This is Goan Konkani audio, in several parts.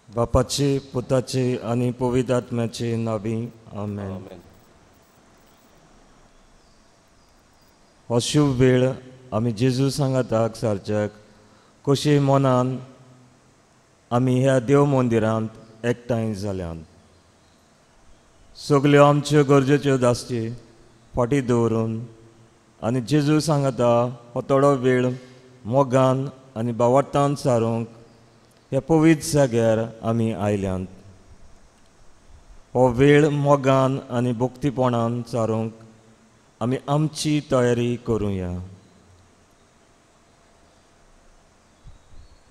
बापाची पुताची आनी पवित्र आत्म्याची नावी आमेन. हो शुभ वेळ आमी जेजू सांगाताक सारच्याक कशी मनान आमी ह्या देव मंदिरांत एकठांय जाल्यात. सगल्यो आमच्यो गरजेच्यो दासची फाटीं दवरून आनी जेजू सांगाता हो थोडो वेळ मोगान आनी बावडतान सारूंक ह्या पवित्र जाग्यार आमी आयल्यात. हो वेळ मोगान आनी भक्तीपणान सारूंक आमी आमची तयारी करुया.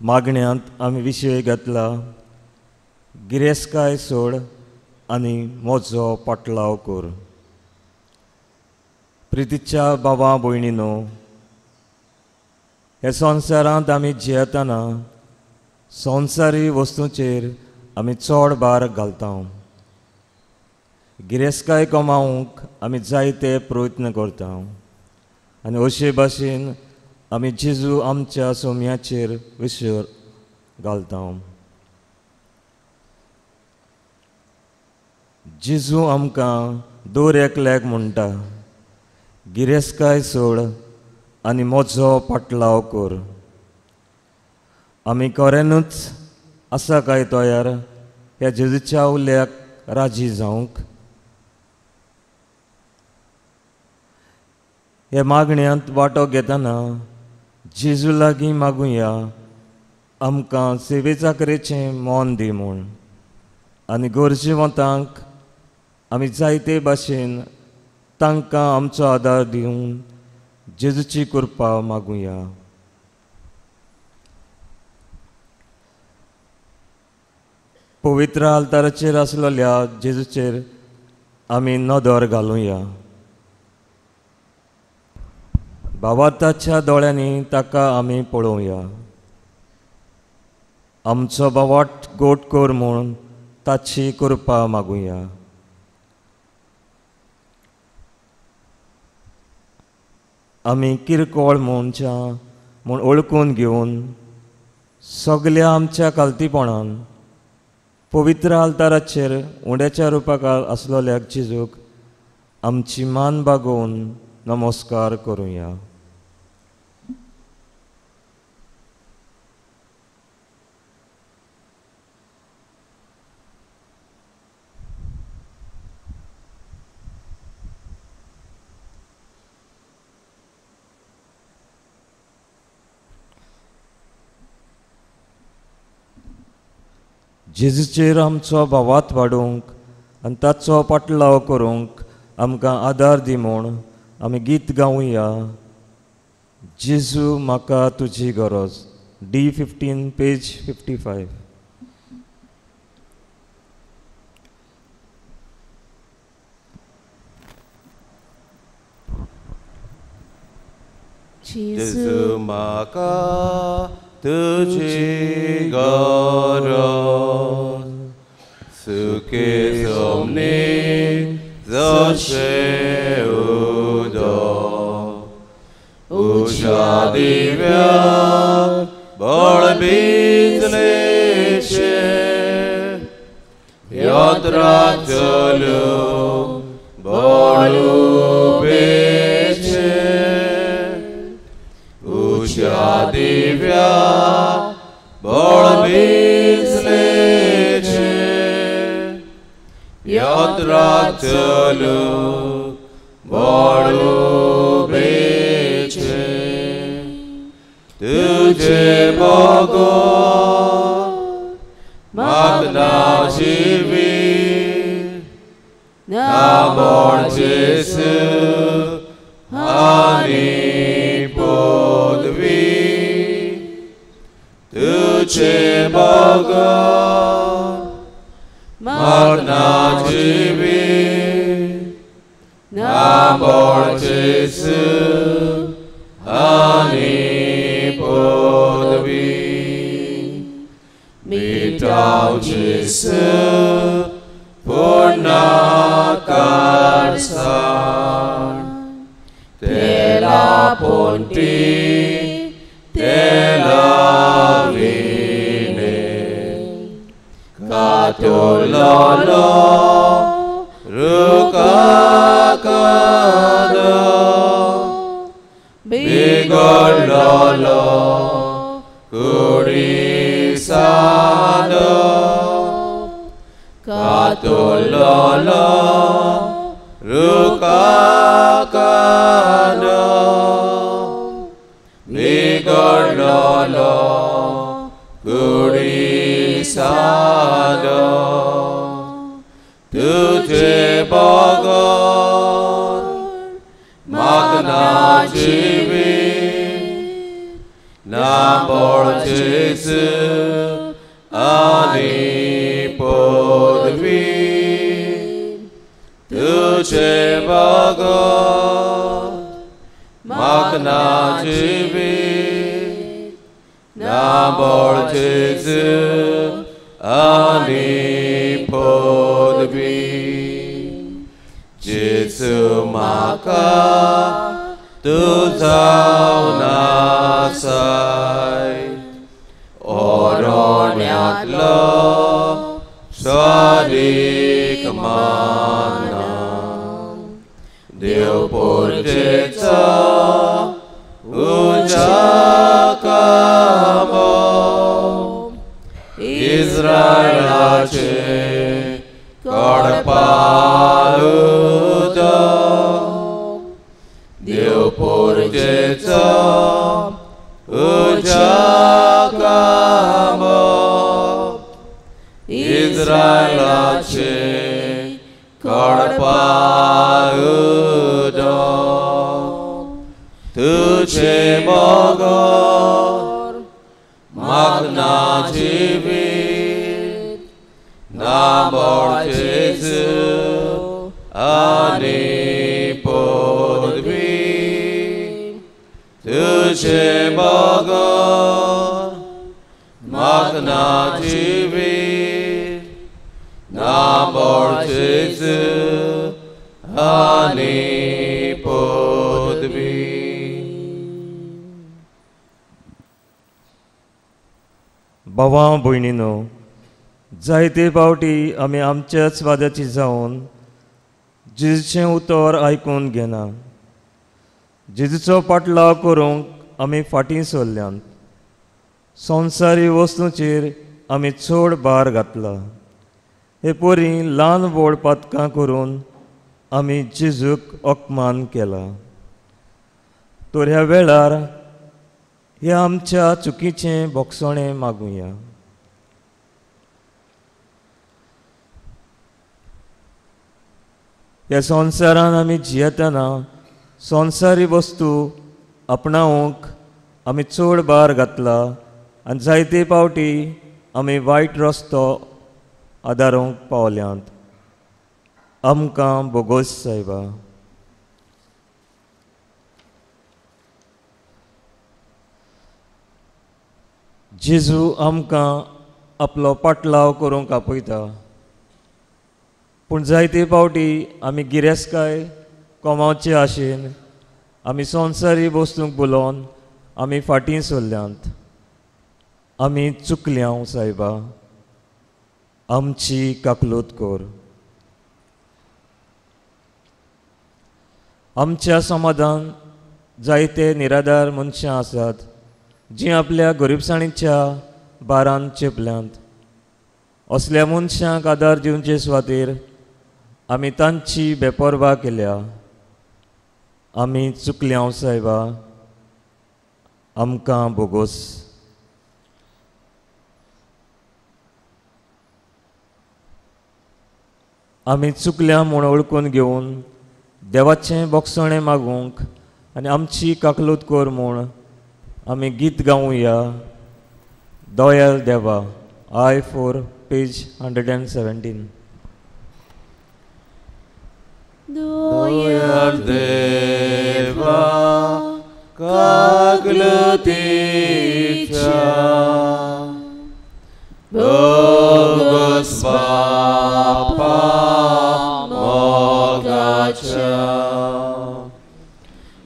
मागण्यांत आमी विशय घेतला गिरेस्तकाय सोड आनी म्हजो पाटलाव कर. प्रितीच्या बाबा भयणीनो, हे संवसारांत आमी जियेतना संवसारी वस्तूंचेर आमी चड भार घालता. गिरेस्तकाय कमावंक आमी जायते प्रयत्न करता आनी अशे भाशेन आमी जेजू आमच्या सोम्याचेर विसर घालता. जेजू आमकां दर एकल्याक म्हणटा, गिरेस्तकाय सोड आनी म्हजो पाटलाव कर. आमी खऱ्यानूच आसा काय तयार ह्या जेजूच्या उल्याक राजी जावंक? हे मागण्यांत वांटो घेतना जेजू लागीं मागुया आमकां सेवेचाकरेचें मन दी म्हूण आनी गरजेवंतांक आमी जायते भाशेन तांकां आमचो आदार दिवन जेजूची कृपा मागुया. पवित्र आल्ताराचेर आसलेल्या जेजूचेर आमी नदर घालुया. भावार्थाच्या दोळ्यांनी ताका आमी पळोवया. आमचो बावाट गोट कर म्हूण ताची कृपा मागुया. आमी किरकोळ मनशां म्हूण वळखून घेवन सगल्या आमच्या खालतीपणान पवित्र आल्ताराचेर उंड्याच्या रुपाकार आसलेल्या जेजूक आमची मान बागोवन नमस्कार करुया. जेजूचेर आमचो भावात वाडोवंक आनी ताचो पाटलाव करूंक आमकां आदार दी म्हूण आमी गीत गावया. जेजू म्हाका तुजी गरज, D15 page 55. जेजू म्हाका तुझी गरज, सुखे सोमनी जशें उदक, उज्या दिव्याक बळ भिजलेचें, यात्रा चलूंक बळ उबेचें, उज्या दिव्याक बळ भिजलेचें, यात्रा चलूंक बळ उबेचें, तुजे बगर म्हाका ना जिवीत, ना बळ जेजू आनी पदवी, तुजे बगर म्हाका ना जिवीत, ना बळ जेजू आनी पदवी, मिटाव जेजू पूर्ण कारसाण, तेला पोंटी तेला विणे, Katololo Rukakano Bigololo Kurisano Katololo Rukakano Bigololo Kurisano Tuje Bogor Magna Jivi Nambor Jesu Ani Podvi Tuje Bogor Magna Jivi Nambor Jesu Ani Podvi Jesu Maka Tuzau Nasai Oronyatlo Swadik Mana Deo Purjecha Ujakamo Israelache Kodpaludo Deo Purjecha Ujakamo Israelache Kodpaludo Tuje Bogor Magna Jivit Nambor Jesu Ani Podvi Tuje Bogor Magna Jivit Nambor Jesu Ani Podvi. भावा भयणीनो, जायते फावटी आमी आमच्याच वाद्याची जावन जेजूचें उतर आयकून घेना. जेजूचो पाटलाव करूंक आमी फाटीं सरल्यात. संवसारी वस्तूंचेर आमी चड भार घातला. हे परी ल्हान व्हड पातकां करून आमी जेजूक अपमान केला. तर ह्या वेळार ह्या आमच्या चुकीचें भोगसणें मागुया. ह्या संवसारान आमी जियेतना संवसारी वस्तू आपणावंक आमी चड भार घातला आनी जायते फावटी आमी वायट रस्तो आदारूंक पावल्यात. आमकां भोगोस सायबा. जेजू आमकां आपलो पाटलाव करूंक आपयता, पूण जायते फावटी आमी गिरेस्तकाय कमावचे आशेन आमी संवसारी वस्तूंक बोलोवन आमी फाटीं सरल्यात. आमी चुकल्या सायबा, आमची काकलूत कर. आमच्या समाजान जायते निराधार मनशां आसात जीं आपल्या गरिबसाणीच्या बारान चेपल्यांत. असल्या मनशांक आदार दिवचे सुवातेर आमी तांची बेपर्वा केल्या. आमी चुकल्या सायबा, आमकां भोगोस. आमी चुकल्या म्हूण वळखून घेवन देवाचें भोगसणें मागूंक आनी आमची काकलूत कर म्हूण आमी गीत गावुया. दोयाल देवा, I 4 page 117. Doyal Deva काकलुतीच्या भोगोस बापा मोगाच्या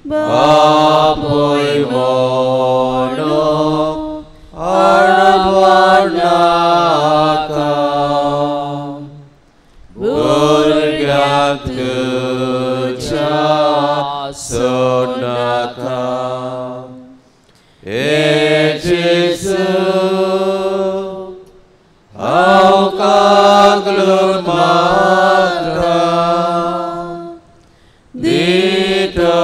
बापूय म्हणून आडवाड नाका. जेजू हांव कागलून मागता दितलोय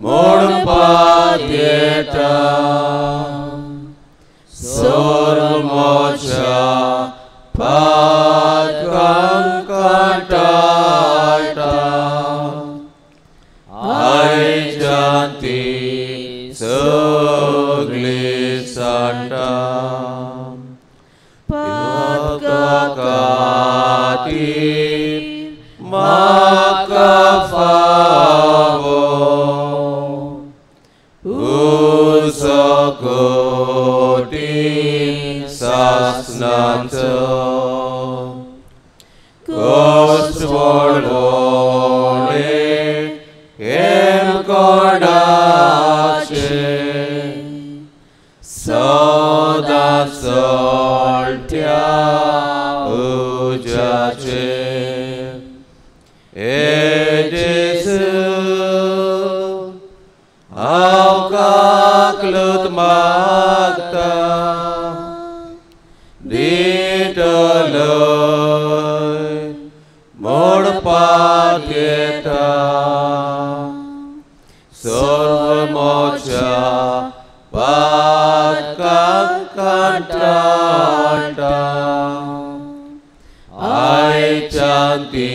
म्हूण पातयेता सोरमोच्या पातकांक कांटाळटा आयच्यान ती सगळी सांडटा पातका खातीर म्हाका फावो उजो कठीण सासणाचो कश्ट वळवळे हेमकोडाचे सदां चळट्या उज्याचे. हे जेजू हांव काकलूत मागता दितलोय म्हूण पातयेता सर्वमोच्या पातकांक कांटाळटा आयच्यान ती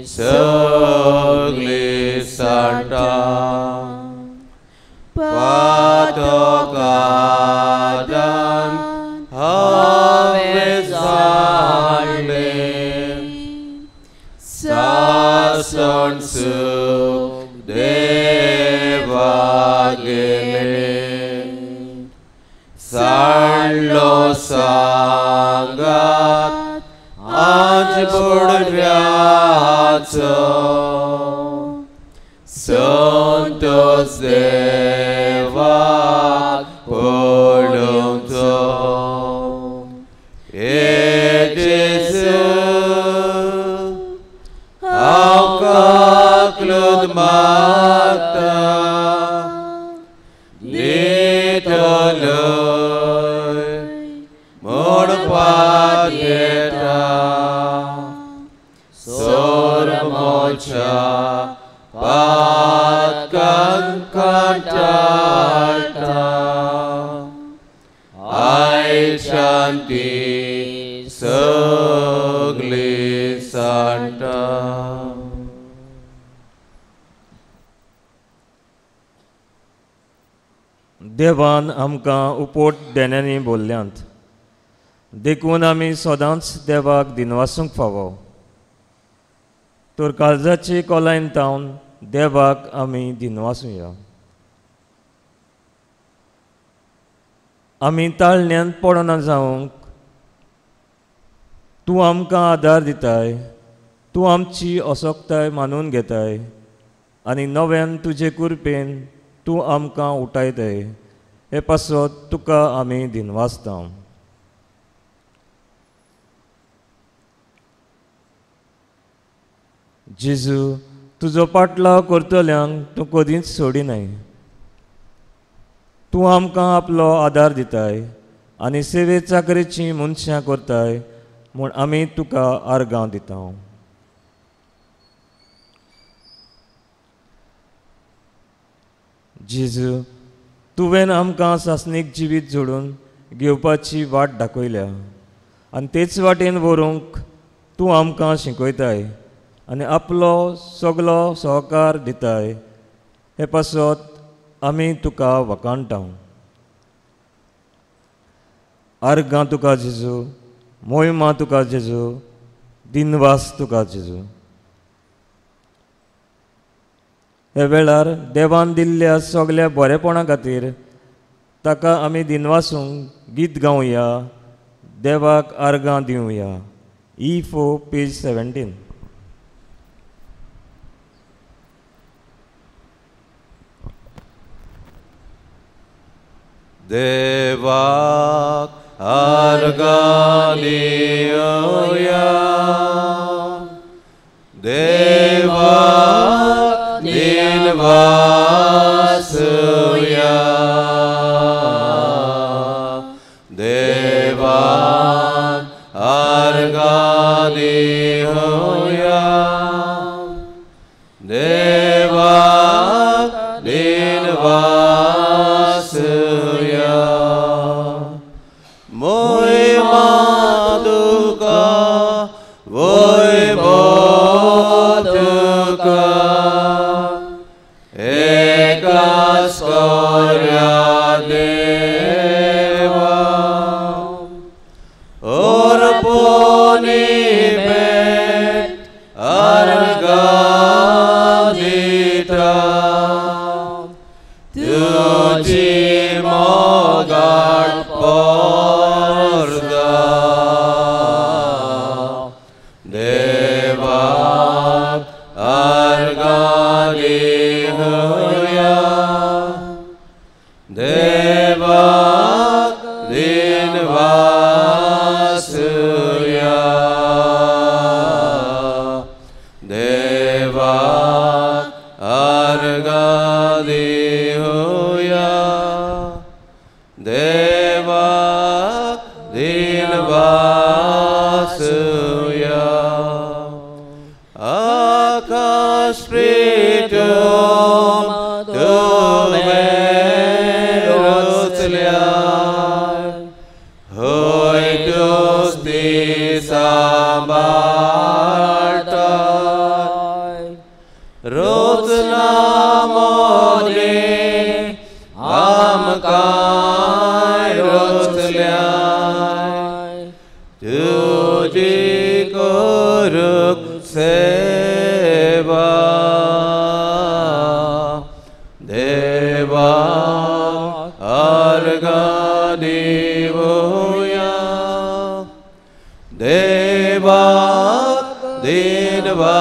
सगळी सांडटा पातकादान हांवें जाणलें सासण सूख देवा गेलें सांडलो सांगात आज बुडव्याचो संतोष देवाक पळोवचो. हे जेजू हांव काकलूत मागता दितलोय म्हूण पातयेता सोरमोच्या पातकांक कांटाळटा आयच्यान ती सगळी सांडटा. देवान आमकां उपोट देण्यांनी बोल्ल्यांत देखून आमी सदांच देवाक दिनवासूंक फावो. तर काळजाची कोलायन तावन देवाक आमी दिनवासुया. आमी ताळण्यांत पडना जावंक तूं आमकां आदार दिताय, तूं आमची असक्ताय मानून घेताय आनी नव्यान तुजे कृपेन तूं आमकां उठायताय. हे पासत तुका आमी दिनवासता. जेजू तुजो पाटलाव करतल्यांक तूं कदींच सोडिनाय. तूं आमकां आपलो आदार दिताय आनी सेवे चाकरेची मनशां करताय म्हूण आमी तुका आर्गां दिता. जेजू तुवें आमकां सासणीक जिवीत जोडून घेवपाची वाट दाखयल्या आनी तेच वाटेन व्हरूंक तूं आमकां शिकयताय आनी आपलो सगलो सहकार दिताय. हे पासत आमी तुका वखाणटा. आर्गां तुका जेजू, मोहिमा तुका जेजू, दिनवास तुका जेजू. हे वेळार देवान दिल्ल्या सगल्या बरेपणा खातीर ताका आमी दिनवासूंक गीत गावया, देवाक आर्गां दिवया. E4 page 17. देवाक आर्गां दिवया, देवाक दिनवासुया. मोगाळ पोर्दा देवाक आर्गां दिवया देवाक दिनवासुया देवाक आर्गां दिवया देवाक दिनवासुया आकाश प्रीतम तुवें रोचल्यार हय दोस्ती सांबाळटा रोचना मोदें आमकां रोचल्यार तुजी करूंक सेवा देवा आर्गां दिवया देवा दिनवासुया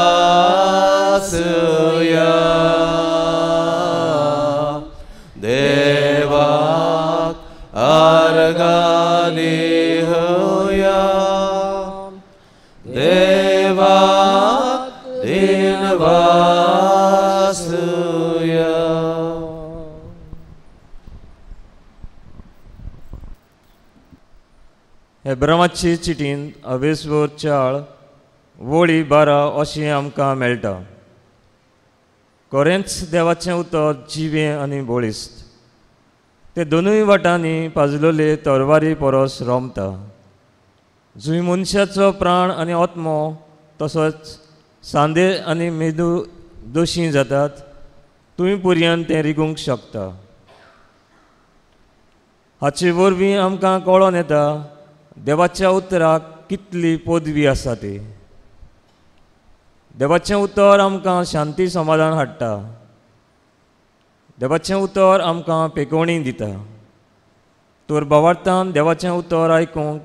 देवाक आर्गां दिवया देवाक दिनवासुया. हेब्रावाची चिटीन अवेसवर 4 वळी 12 अशें आमकां मेळटा. कोरेंच देवाचें उतर जिवें आनी बळिश्ट, ते दोनूय वाटांनी पाजलोले तरवारी परस रोमता, जुंय मनशाचो प्राण आनी आत्मो तसोच सांदे आनी मेदू दोशी जातात तुंय पर्यंत तें रिगूंक शकता. हाचे वरवीं आमकां कळोन येता देवाच्या उतराक कितली पदवी आसा ती. देवाचें उतर आमकां शांती समाधान हाडटा, देवाचें उतर आमकां पेकोवणी दिता. तर भावार्थान देवाचें उतर आयकूंक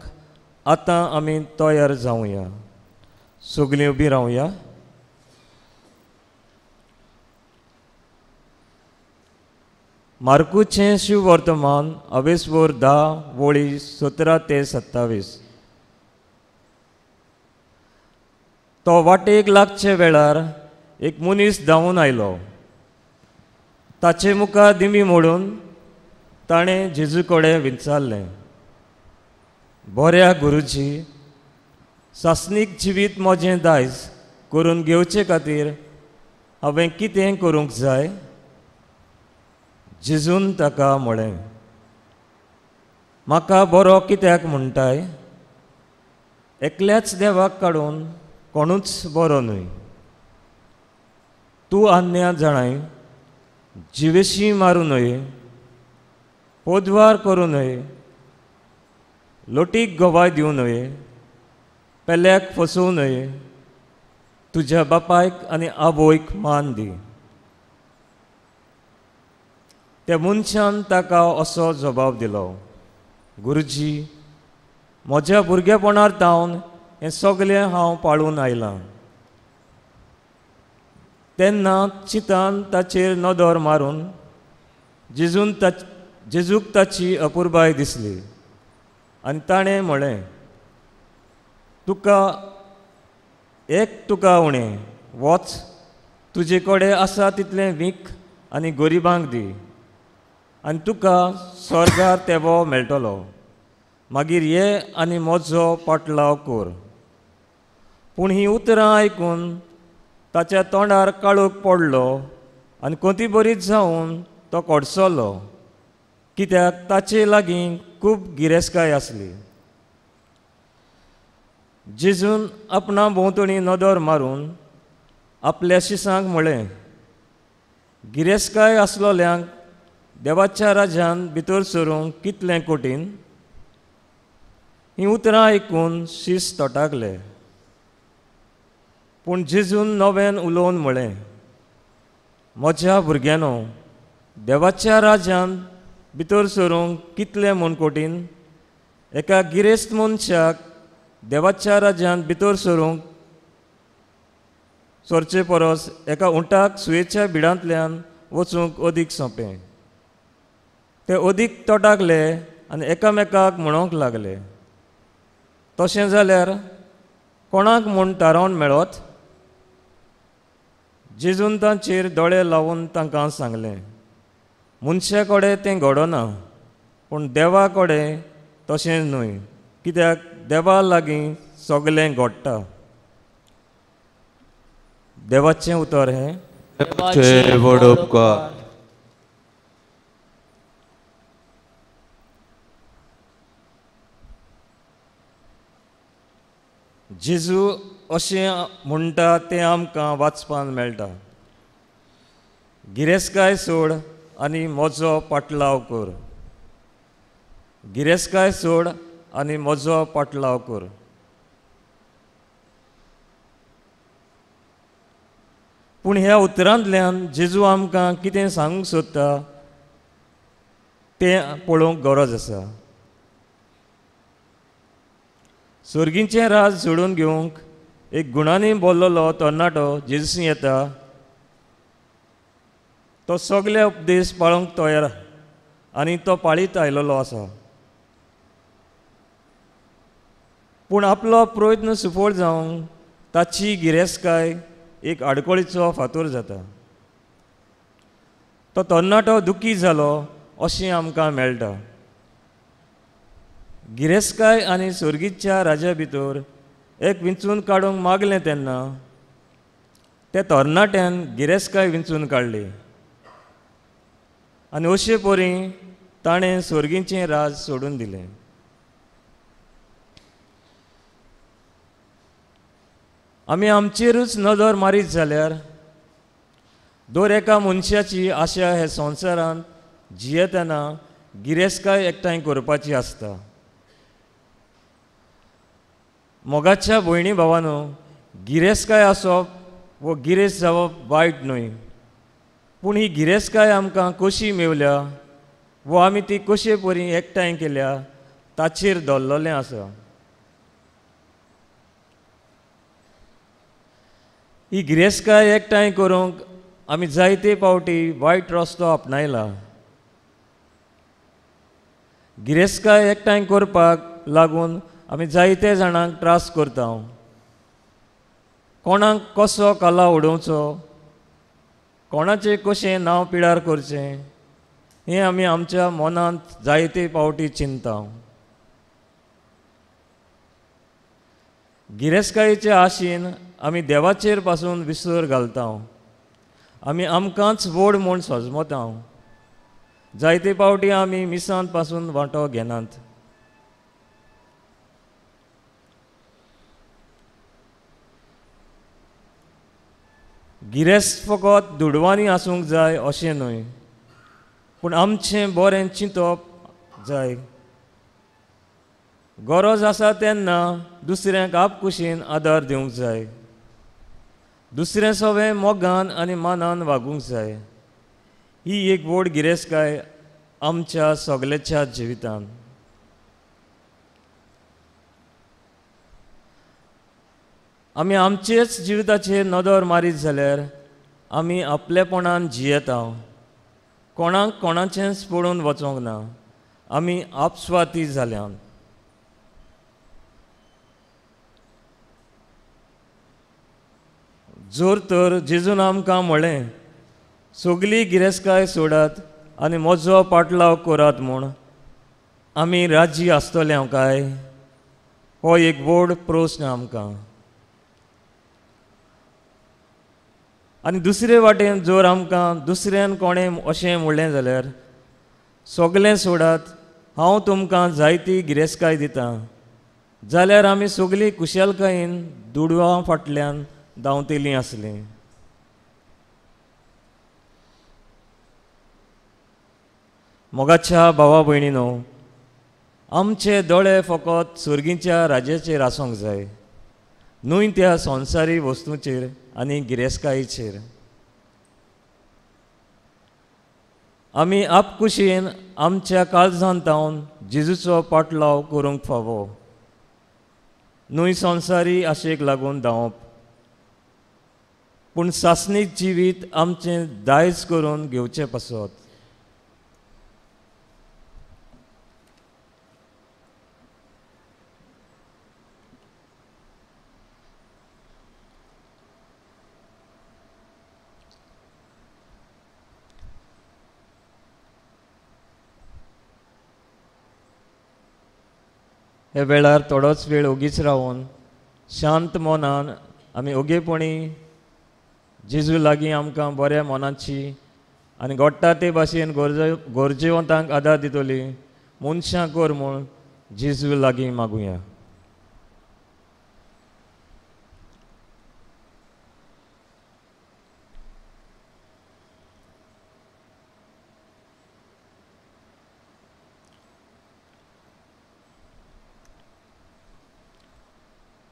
आतां आमी तयार जावया. सगलीं उबीं रावया. मार्कूचें शिववर्तमान अवेसवर 10 वळी 17 ते 27. तो वाटेक लागचे वेळार एक मनीस धांवून आयलो. ताचे मुखार दिमी मोडून ताणें जेजू कडेन विचारलें, बऱ्या गुरुजी, सासणीक जिवीत म्हजें दायज करून घेवचे खातीर हांवें कितें करूंक जाय? जेजून ताका म्हळें, म्हाका बरो कित्याक म्हणटाय? एकल्याच देवाक काडून कोणूच बरो न्हय. तूं आज्ञा जाणाय, जिवेशी मारूं न्हय, पोदवार करूं न्हय, लोटीक गवाय दिवं न्हय, पेल्याक फसोवं न्हय, तुज्या बापायक आनी आवयक मान दी. त्या मनशान ताका असो जबाब दिलो, गुरुजी, म्हज्या भुरगेपणार तावन हें सगळें हांव पाळून आयलां. तेन्ना चितान ताचेर नदर मारून जेजूक ताची अपुरबाय दिसली आनी ताणें म्हळें, तुका एक तुका उणें, वच तुजे कडेन आसा तितलें वीक आनी गरिबांक दी आनी तुका स्वर्गार तेवो मेळटलो. मागीर ये आनी म्हजो पाटलाव कर. पूण हीं उतरां आयकून ताच्या तोंडार काळोख पडलो आनी कोती बरीच जावन तो कडसलो, कित्याक ताचे लागीं खूब गिरेस्तकाय आसली. जेजून आपणा भोंवतणी नदर मारून आपल्या शिसांक म्हळें, गिरेस्तकाय आसलोल्यांक देवाच्या राज्यान भितर सरूंक कितलें कठीण. हीं उतरां आयकून शीस तटाकले. पूण जेजून नव्यान उलोवन म्हळें, म्हज्या भुरग्यांनो, देवाच्या राज्यान भितर सरूंक कितलें म्हूण कठीण. एका गिरेस्त मनशाक देवाच्या राज्यांत भितर सरूंक सरचे परस एका उंटाक सुयेच्या बिडांतल्यान वचूंक अदीक सोंपें. ते अदीक तोटाकले आनी एकामेकाक म्हणूंक लागले, तशें जाल्यार कोणाक म्हूण थारावन मेळत? जेजून तांचेर दोळे लावन तांकां सांगलें, मनशा कडेन तें घडना, पूण देवा कडेन तशें न्हय, कित्याक देवा लागीं सगलें घडटा. देवाचें उतर हें. देवाचे व्हड उपकार. जेजू अशें म्हणटा तें आमकां वाचपाक मेळटा, गिरेस्तकाय सोड आनी म्हजो पाटलाव कर. गिरेस्तकाय सोड आनी म्हजो पाटलाव कर. पूण ह्या उतरांतल्यान जेजू आमकां कितें सांगूंक सोदता तें पळोवंक गरज आसा. सर्गीचें राज जोडून घेवंक एक गुणांनी बोल्लोलो तरणाटो जेजूं येता. तो सगळे उपदेश पाळूंक तयार आनी तो पाळीत आयलेलो आसा. पूण आपलो प्रयत्न सुफळ जावंक ताची गिरेस्तकाय एक आडखळीचो फातोर जाता. तो तरणाटो दुखी जालो अशें आमकां मेळटा. गिरेस्तकाय आनी सर्गीच्या राजा भितर एक विंचून काडूंक मागलें तेन्ना त्या तरणाट्यान गिरेस्तकाय विंचून काडली आनी अशे परी ताणें सर्गीचें राज सोडून दिलें. आमी आमचेरूच नदर मारीत जाल्यार दर एका मनशाची आशा हे संवसारांत जियेतना गिरेस्तकाय एकठांय करपाची आसता. मोगाच्या भयणी भावानो, गिरेस्तकाय आसप वो गिरेस्त जावप वायट न्हय, पूण ही गिरेस्तकाय आमकां कशी मेवल्या वो आमी ती कशे परी एकठांय केल्या ताचेर दवरलेलें आसा. ही गिरेस्तकाय एकठांय करूंक आमी जायते पावटी वायट रस्तो आपणायला. गिरेस्तकाय एकठांय करपाक लागून आमी जायते जाणांक त्रास करता. कोणाक कसो कला उडोवचो, कोणाचें कशें नांव पिडार करचें हें आमी आमच्या मनांत जायते पावटी चिंता. गिरेस्तकायेचे आशेन आमी देवाचेर पासून विसर घालता. आमी आमकांच व्हड म्हूण सजमता. जायते पावटी आमी मिसांत पासून वांटो घेनात. गिरेस्त फकत दुडवांनी आसूंक जाय अशें न्हय, पूण आमचें बरें चिंतप जाय. गरज आसा तेन्ना दुसऱ्यांक आपकुशीन आदार दिवंक जाय. दुसरें सगळें मोगान आनी मानान वागूंक जाय. ही एक व्हड गिरेस्तकाय आमच्या सगळ्याच्या जिवितान. आमी आमचेच जिविताचेर नदर मारीत जाल्यार आमी आपलेपणान जियेता. कोणाक कोणाचेंच पडून वचोंक ना. आमी आपस्वाती जाल्यात. जोर तर जेजून आमकां म्हळें, सगली गिरेस्तकाय सोडात आनी म्हजो पाटलाव करात म्हूण आमी राजी आसतले हांव काय? हो एक व्हड प्रस्न आमकां. आनी दुसरे वाटेन जर आमकां दुसऱ्यान कोणें अशें म्हणलें जाल्यार, सगलें सोडात, हांव तुमकां जायती गिरेस्तकाय दितां, जाल्यार आमी सगळीं कुशलकायेन दुडवां फाटल्यान धांवतलीं आसलीं. मोगाच्या भावा भयणीनो, आमचे दोळे फकत सर्गीच्या राज्याचेर आसूंक जाय, न्हय त्या संवसारी वस्तूंचेर आनी गिरेस्तकायेचेर. आमी आपकुशीन आमच्या काळजांत तावन जेजूचो पाटलाव करूंक फावो, न्हय संवसारी आशेक लागून धांवप, पूण सासणीक जिवीत आमचें दायज करून घेवचें पासत. हे वेळार थोडोच वेळ ओगीच रावन शांत मनान आमी ओगेपणी जेजू लागीं आमकां बऱ्या मनाची आनी घडटा ते भाशेन गरजेवंतांक आदार दितली मनशां कर म्हूण जेजू लागीं मागुया.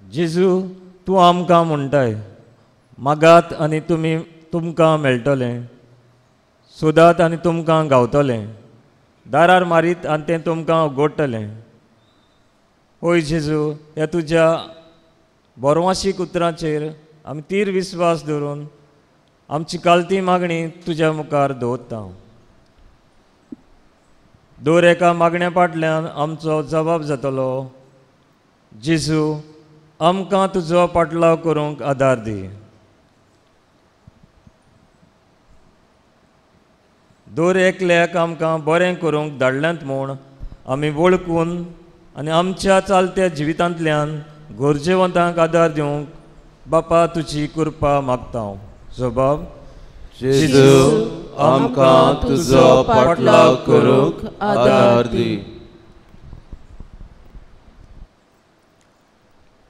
जेजू तूं आमकां म्हणटाय, मागात आनी तुमी तुमकां मेळटलें, सोदात आनी तुमकां गावतलें, दारार मारीत आनी तें तुमकां उगडटलें. होय जेजू, ह्या तुज्या बरवाशीक उतरांचेर आमी तीर विस्वास दवरून आमची कालती मागणी तुज्या मुखार दवरता. दर एका मागण्या फाटल्यान आमचो जबाब जातलो. जेजू आमकां तुजो पाटलाव करूंक आदार दी. दर एकल्याक आमकां बरें करूंक धाडल्यांत म्हूण आमी वळखून आनी आमच्या चालत्या जिवितांतल्यान गरजेवंतांक आदार दिवंक बापा तुजी कृपा मागता. जबाब, जेजू आमकां तुजो पाटलाव करूंक आदार दी.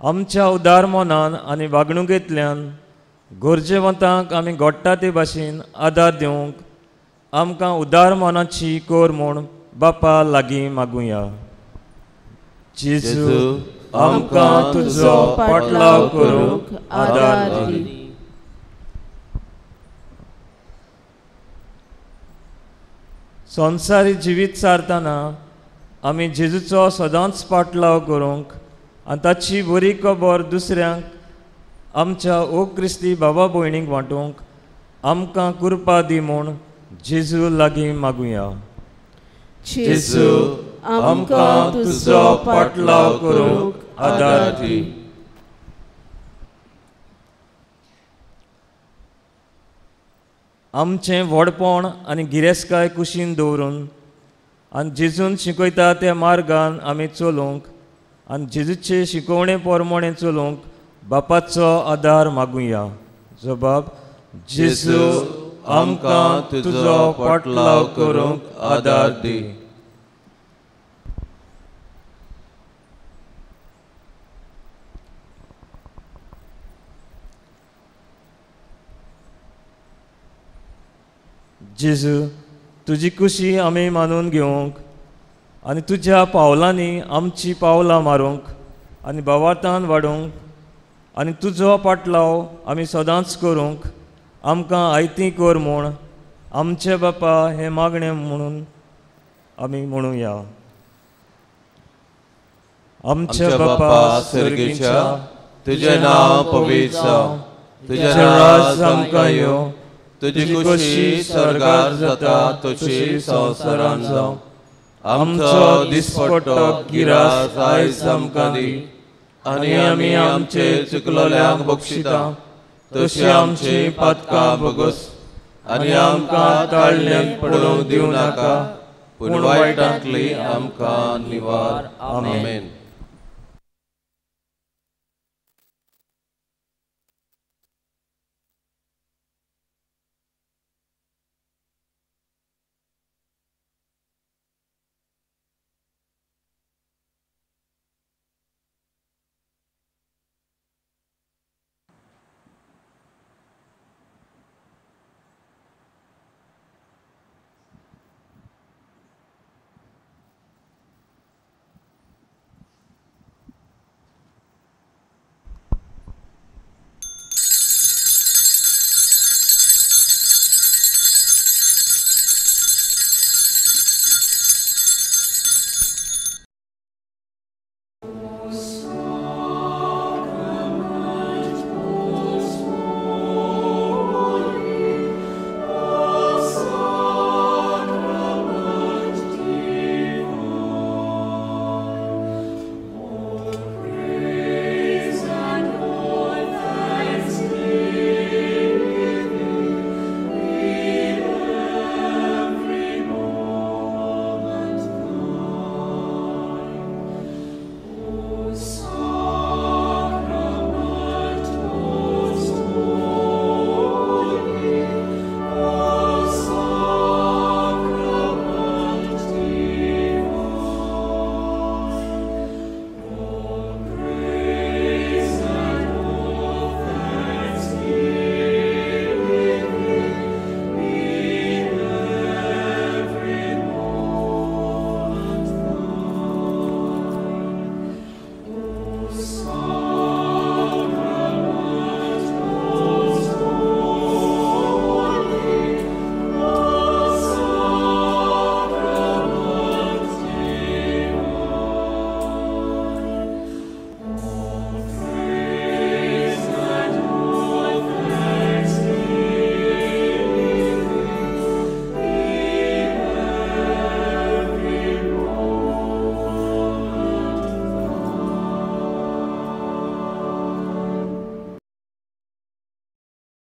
आमच्या उदार मनान आनी वागणुकेंतल्यान गरजेवंतांक आमी घडटा ते भाशेन आदार दिवंक आमकां उदार मनाची कर म्हूण बापा लागीं मागुया. जेजू आमकां तुजो पाटलाव करूंक आदार दी. संवसारी जिवीत सारतना आमी जेजूचो सदांच पाटलाव करूंक आनी ताची बरी खबर दुसऱ्यांक आमच्या ओ क्रिस्ती बाबा भयणींक वांटूंक आमकां कृपा दी म्हूण जेजू लागीं मागुया. जेजू आमकां तुजो पाटलाव करूंक आदार दी. आमचें व्हडपण आनी गिरेस्तकाय कुशीन दवरून आनी जेजून शिकयता त्या मार्गान आमी चलूंक आनी जेजूचे शिकवणे प्रमाणे चलूंक बापाचो आदार मागुया. जबाब, जेजू आमकां तुजो पाटलाव करूंक आदार दी. जेजू तुजी खुशी आमी मानून घेवंक आनी तुज्या पावलांनी आमची पावलां मारूंक आनी भावार्थान वाडूंक आनी तुजो पाटलाव आमी सदांच करूंक आमकां आयती कर म्हूण आमचे बापा हें मागणें म्हणून आमी म्हणुया. आमच्या बापा सर्गेच्या, तुजें नांव पवित्र जावं, तुजें राज आमकां येवं, तुजी खुशी स्वर्गार जाता तशी संवसारांत जावं. आमचो दिसपट्टो गिरास आयज आमकां दी आनी आमी आमचे चुकलोल्यांक बक्षिता तशी आमची पातकां भोगोस आनी आमकां ताळण्यांत पडूंक दिवं नाका, पूण वायटांतली आमकां निवार. आमेन.